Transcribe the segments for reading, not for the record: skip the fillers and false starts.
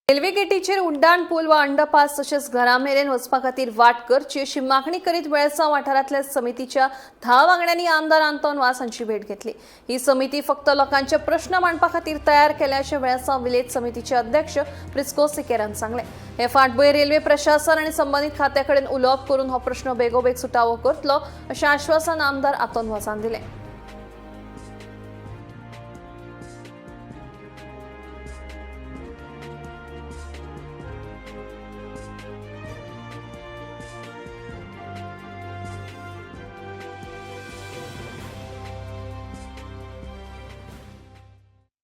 Railway गेटीचेर उड्डाण पूल वा underpass तशेंच घरा मेरेन वचपा खातीर वाट करची अशी मागणी करीत वेळसांव वाठारांतल्या समितीच्या 10 वांगड्यांनी आमदार आंतोन वास हांची भेट घेतली. ही समिती फक्त लोकांचे प्रश्न मांडपा खातीर तयार केल्या अशें वेळसांव विलेज समितीचे अध्यक्ष प्रिस्को सिकेरान सांगलें. हे फाटभूंयेर रेल्वे प्रशासन आनी संबंदीत खात्या कडेन उलोवप करून हो प्रश्न बेगोबेग सुटावो करतलो अशें आश्वासन आमदार आंतोन वासान दिलें.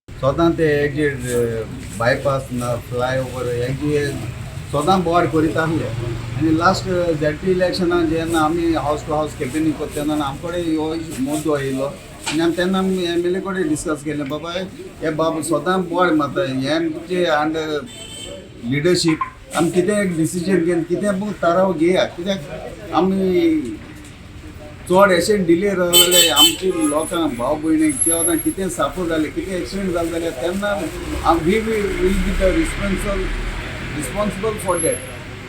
सदां ते एक्जिट बायपास ना फ्लायओवर एक्जिट सदां बोवाळ करीत आसले. आनी लास्ट झेडपी इलेक्शनाक जेन्ना आमी हावस टू हावस कॅम्पेनींग करता तेन्ना आम कडेन हो मुद्दो येयलो आनी आमी तेन्ना आमी एमएलए कडेन डिस्कस केलें, बाबा हे बाब सदां बोवाळ मारता, हे आमचे अंडर लिडरशीप आमी कितें एक डिसिजन घेवन कितें थाराव घेया, कित्याक आमी चड अशें डिले जालें आमची लोकांक भाव भयणीक किंवा कितें साफर जालें, कितें एक्सिडेंट जालें जाल्यार तेन्ना we will be the responsible for that.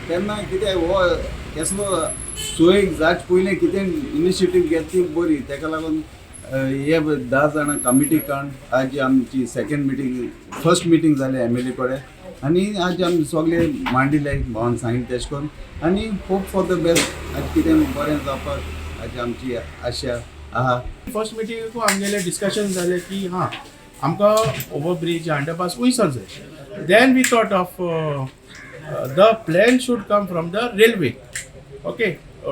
तेन्ना कितें हो केसलो सोय जावचे पयलीं कितें इनिशिएटीव घेत ती बरी. तेका लागून हे 10 जाणां कमिटी काडून आज आमची सेकंड मिटींग, फर्स्ट मिटींग जाली एमएलए कडेन आनी आज आमी सगळे मांडिल्ले भावान सांगिल्लें तेश करून आनी होप फॉर the best. आज कितें बरें जावपाक आज आमची आशा आहा. फर्स्ट मिटिंगेकू आमगेले डिस्कशन जालें की हां, आमकां ओवरब्रीज, अंडरपास वयसर जाय. Then we thought of the plan should come from the railway, okay,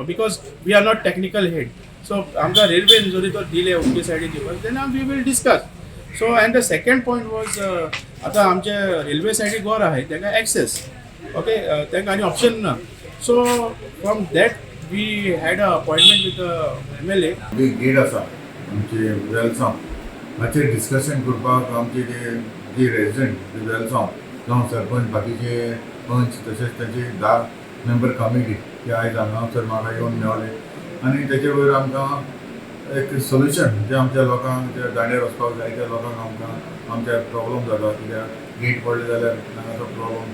because we are not technical head. So आमकां रेल्वेन जरी तो दिले ओके सायडीन दिवपाक, then we will discuss. So and the second point was, आतां आमचे रेल्वे सायडीक गोर आहाय तांकां एक्सेस, ओके, तांकां आनी ऑप्शन ना. So from that we had a appointment with MLA. Gate आसा आमचे वेलसांव, हाचेर डिस्कशन करपाक आमचे जे जे रेजिडंट वेलसांव जावं सरपंच, बाकीचे पंच, तशेंच तांची 10 मेंबर कमिटी ते आयज हांगासर म्हाका येवन मेवले आनी तेचे वयर आमकां एक सोल्युशन जें आमच्या लोकांक जे दांड्यार वचपाक जाय त्या लोकांक आमकां आमच्या प्रॉब्लम जाता, कित्याक गेट पडले जाल्यार तांकां प्रॉब्लम.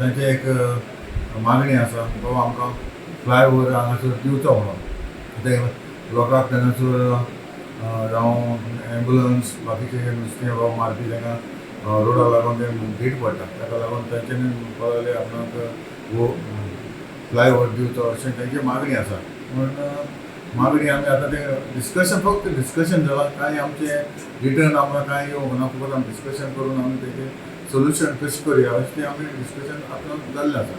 तांचें एक मागणी आसा, बाबा आमकां फ्लायओवर हांगासर दिवचो म्हणून. ते लोकांक तांगासर जावं एम्बुलन्स बाकीचे नुस्तें बाबा मारपी तांकां रोडा लागून ते गेट पडटा, ताका लागून तांच्यांनी म्हणपाक लागले आपणाक हो फ्लायओवर दिवचो अशें तांची मागणी आसा. पूण मागणी आमी आतां तें डिस्कशन, फक्त डिस्कशन जालां, कांय आमचें रिटर्न आमकां कांय येवंक ना. फकत आमी डिस्कशन करून आमी तेजें सोल्युशन कशें करुया अशें तें आमी डिस्कशन आतां जाल्लें आसा.